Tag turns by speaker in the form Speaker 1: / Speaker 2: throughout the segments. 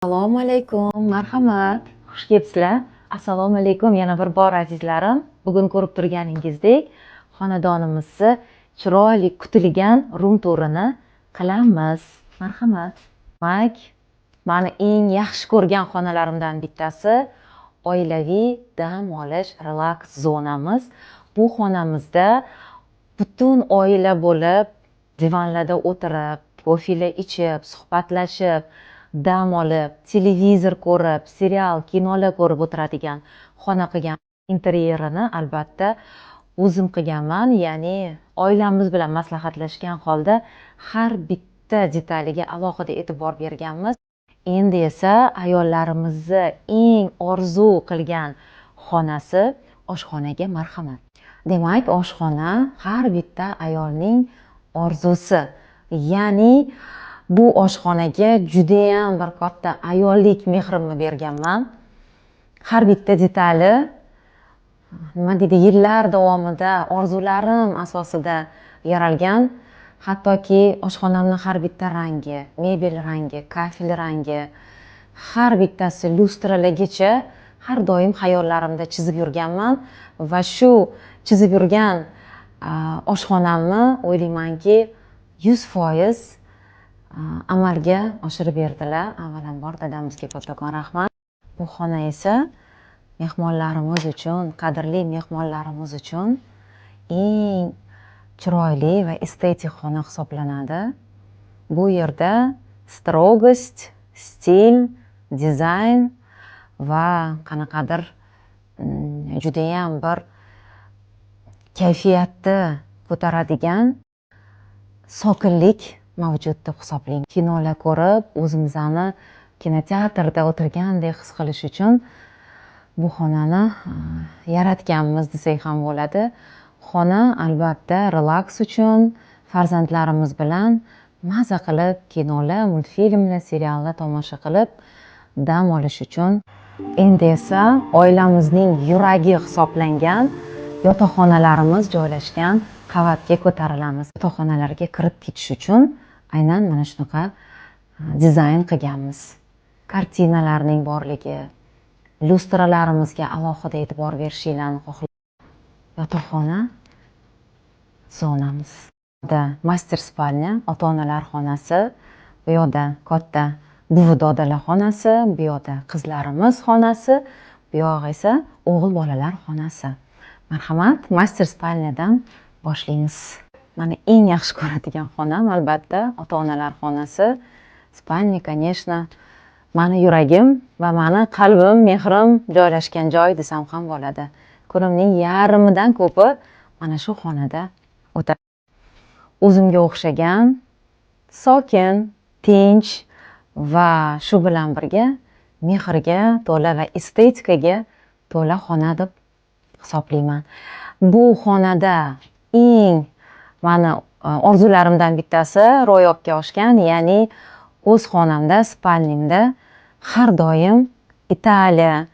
Speaker 1: Assalomu alaykum, marhamat, xush kelibsizlar. Assalomu alaykum yana bir bor, azizlarim. Bugun ko'rib turganingizdek, xonadonimizni chiroyli kutilgan room tourini qilamiz. Marhamat. Demak, mani eng yaxshi ko'rgan xonalarimdan bittasi oilaviy dam olish relaks zonamiz. Bu xonamizda butun oila bo'lib divanlarda o'tirib, kofelar ichib, suhbatlashib, dam olib, televizor ko'rib, serial, kinolar ko'rib o'tiradigan xona qilgan. Interyerini albatta o'zim qilganman, ya'ni oilamiz bilan maslahatlashgan holda har bitta detaliga alohida e'tibor berganmiz. Endi esa ayollarimizni eng orzu qilgan xonasi oshxonaga marhamat. Demak, oshxona har bitta ayolning orzusi. Ya'ni bu oshxonaga judayam bir katta ayollik mehrimni berganman. Har bitta detali, nima deydi, yillar davomida orzularim asosida yaralgan. Hattoki oshxonamni har bitta rangi, mebel rangi, kafel rangi, har bittasi lyustralargacha har doim xayollarimda chizib yurganman va shu chizib yurgan oshxonamni o'ylaymanki 100% amalga oshirib berdilar. Avvalambor dadamizga kattakon rahmat. Bu xona esa mehmonlarimiz uchun, qadrli mehmonlarimiz uchun eng chiroyli va estetik xona hisoblanadi. Bu yerda строгость, stil, dizayn va qanaqadir judayam bir kayfiyatni ko'taradigan sokinlik mavjud deb hisoblayman. Kinolar ko'rib, o'zimizni kinoteatrda o'tirgandek his qilish uchun bu xonani yaratganmiz desak ham bo'ladi. Xona albatta relaks uchun, farzandlarimiz bilan maza qilib kinolar, multfilmlar, seriallar tomosha qilib dam olish uchun. Endi esa oilamizning yuragi hisoblangan yotoqxonalarimiz joylashgan qavatga ko'tarilamiz. Yotoqxonalarga kirib ketish uchun aynan mana shunaqa dizayn qilganmiz. Kartinalarning borligi, lyustralarimizga alohida e'tibor berishinglarni xohlayman. Yotoqxona zonamiz. Da мастер спальня, ota-onalar xonasi, bu yoqda katta buvi dodalar xonasi, bu yoqda qizlarimiz xonasi, bu yoq esa o'g'il bolalar xonasi. Marhamat, мастер спальня dan boshlaymiz. Mani eng yaxshi ko'radigan xonam albatta ota-onalar xonasi. Спальня, конечно, mani yuragim va mani qalbim, mehrim joylashgan joy desam ham bo'ladi. Kunimning yarmidan ko'pi mana shu xonada o'tadi. O'zimga o'xshagan sokin, tinch va shu bilan birga mehrga to'la va estetikaga to'la xona deb hisoblayman. Bu xonada eng mani orzularimdan bittasi ro'yobga oshgan, ya'ni o'z xonamda, спальня mda har doim Italiya,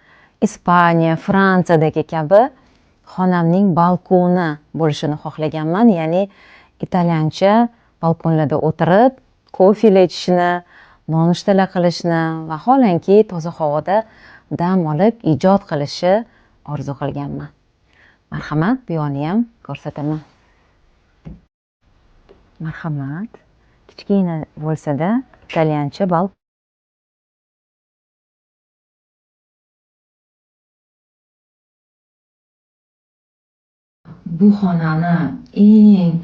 Speaker 1: Ispaniya, Fransiyadagi kabi xonamning balkoni bo'lishini xohlaganman. Ya'ni italyancha balkonlarda o'tirib, kofelar ichishni, nonushtalar qilishni, vaholanki toza havoda dam olib ijod qilishni orzu qilganman. Marhamat, bu yoqni ham ko'rsataman. Marhamat. Kichkina bo'lsa-da italyancha balkon. Bu xonani eng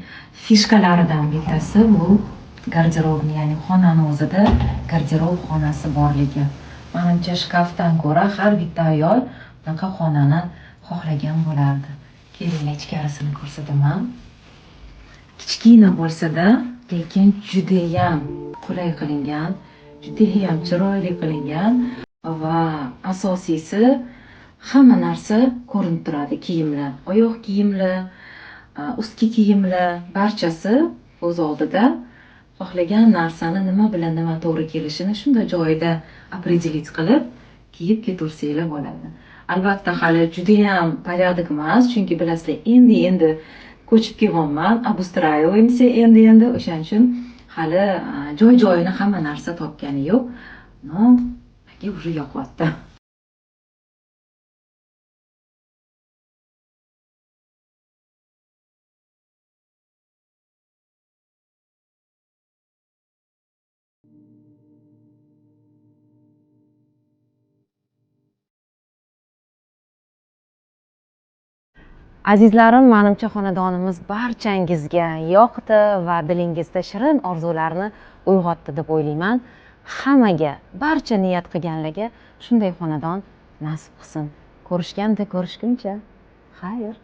Speaker 1: фишка laridan bittasi bu garderobni, ya'ni xonani o'zida garderob xonasi borligi. Manimcha, shkafdan ko'ra har bitta ayol bunaqa xonani xohlagan bo'lardi. Kelinglar, ichkarisini ko'rsataman. Kichkina bo'lsa-da, lekin judayam qulay qilingan, judayam chiroyli qilingan va asosiysi hamma narsa ko'rinib turadi. Kiyimlar, oyoq kiyimlar, ustki kiyimlar, barchasi o'z oldida. Xohlagan narsani nima bilan nima to'g'ri kelishini shunday joyida определить qilib kiyib ketaversanglar bo'ladi. Albatta, hali judayam порядок emas, chunki bilasizlar, endi-endi ko'chib kelyapman, обустраиваемся endi-endi, o'shaning uchun hali joy-joyini hamma narsa topgani yo'q. Но И уже yoqyapti. Azizlarim, manimcha xonadonimiz barchangizga yoqdi va dilingizda shirin orzularni uyg'otdi deb o'ylayman. Hammaga, barcha niyat qilganlarga shunday xonadon nasib qilsin. Ko'rishganda ko'rishguncha, xayr.